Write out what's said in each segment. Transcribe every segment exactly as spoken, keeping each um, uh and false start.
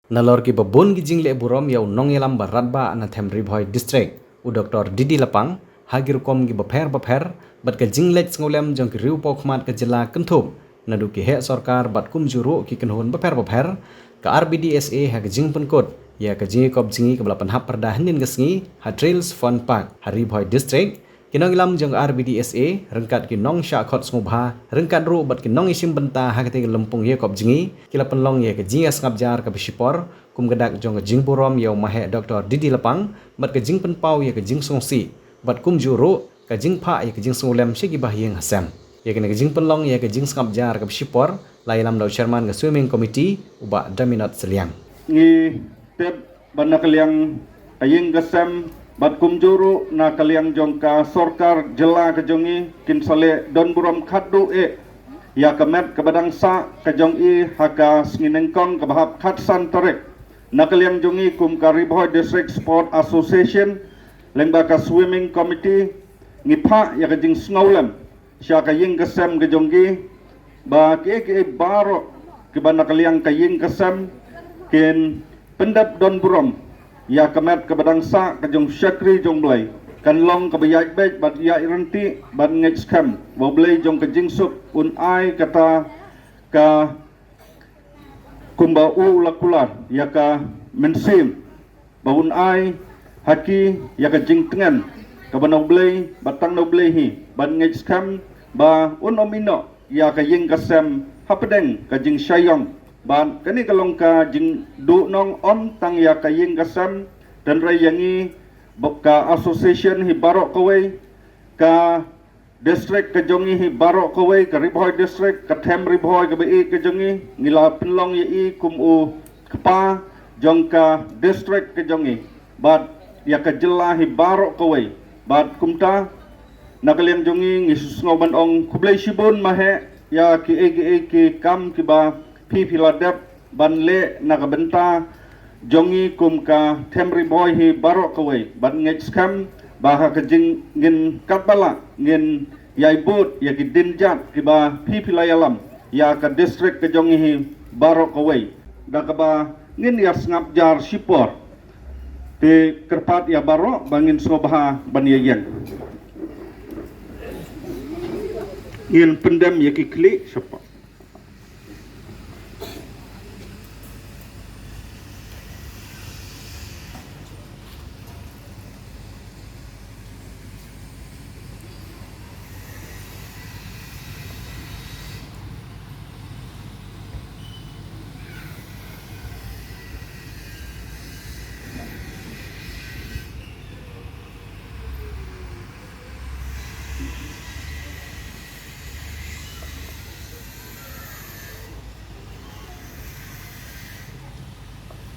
Nalor kiba bun ki jingleh burom ïa u nongïalam ba radbah na them Ri Bhoi District, u Doctor D D Lapang, ha ki rukom kiba pher bapher, bad ka jingleit sngewlem jong ki riewpawkhmat ka jylla kynthup naduh ki heh sorkar bad kumjuh ruh ki kynhun bapher bapher, ka R B D S A ha ka jingpynkut ïa ka jingïakop jngi kaba la pynhap pyrda hynnin ka sngi ha Trails Fun Park ha Ri Bhoi District, ki nongïalam jong ka R B D S A ryngkat ki nongshah khot sngewbha ryngkat ruh bad ki nongïashim bynta ha katei ka lympung ïakop jngi ki la pynlong ïa ka jingïasngap jar kaba shipor kum ka dak jong ka jingburom ïa u maheh Doctor D D Lapang bad ka jingpynpaw ïa ka jingsngewsih bad kumjuh ruh ka jingphah ïa ka jingsngewlem sha ki bahaïing hasem. Ïa kane ka jingpynlong ïa ka jingsngap jar kaba shipor la ïalam da u Chairman ka Swimming Committee, u Bah Daminot Sylliang. Ngi tip ba na ka liang ka ïing ka sem bad kumjuh ruh na ka liang jong ka sorkar jylla ka jong ngi kin sa leh don burom khatduh eh ïa ka met kaba dang sah ka jong i ha ka sngi nyngkong kaba hap khatsan tarik. Na ka liang jong ngi kum ka Ri Bhoi District Sport Association lyngba ka Swimming Committee, ngi phah ïa ka jingsngewlem sha ka ïing ka sem ka jong ki ba kiei kiei baroh kiba na ka liang ka ïing ka sem kin pyndep don burom ïa ka met kaba dang sah ka jong u shakri jong U Blei, kan long kaba ïaid beit bad ïaid ryntih bad ngeit skhem ba U Blei jong ka jingsuk un ai kata ka kumba u la kular ïa ka mynsiem ba un ai ha ki ïa ka jingtngen kaba na U Blei bad tang na U Blei hi, bad ngeit skhem ba un ym ïehnoh ïa ka ïing ka sem hapdeng ka jingshah ïong. Bad kane ka long ka jingduhnong ym tang ïa ka ïing ka sem, hynrei ïa ngi bad ka association hi baroh kawei, ka district ka jong ngi hi baroh kawei, ka Ri Bhoi District, ka them Ri Bhoi kaba ïeit ka jong ngi, ngi la pynlong ïa i kum u kpa jong ka district ka jong ngi bad ïa ka jylla hi baroh kawei. Bad kumta na ka liang jong ngi, ngi sngewbha ban ong khublei shibun maheh ïa kiei kiei ki kam kiba phi phi la dep ban leh na ka bynta jong ngi kum ka them Ri Bhoi hi baroh kawei, bad ngeit skhem ba ha ka jing ngin katba lah ngin ïai bud ïa ki dienjat kiba phi phi la ïalam ïa ka district ka jong ngi hi baroh kawei, da kaba ngin ïa sngap jar shipor. Te kyrpad ïa baroh ba ngin sngewbha ban ïa ïeng. Ngin pyndem ïa ki khlieh shapoh.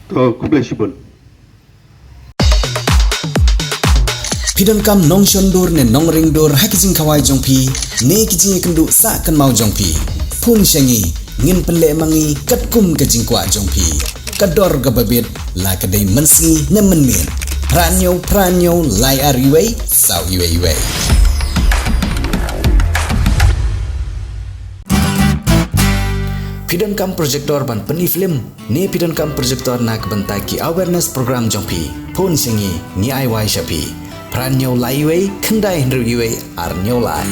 To, khublei shibun. Phi donkam nongshon dur ne nongring dur ha ki jingkhawai jong phi ne ki jingïakynduh sah kynmaw jong phi? Phone sha ngi, ngin pynleh ma ngi katkum ka jingkwah jong phi. Ka dor kaba bit, la ka dei mynsngi ne mynmiet. Phra hynñiew phra hynñiew lai ar wei saw wei wei. Phi donkam projector ban pyni film ne phi donkam projector na ka bynta ki awareness program jong phi? Phone sha ngi, ngi ai wai sha phi. Phra hynñiew lai wei khyndai hynriew wei ar hynñiew lai.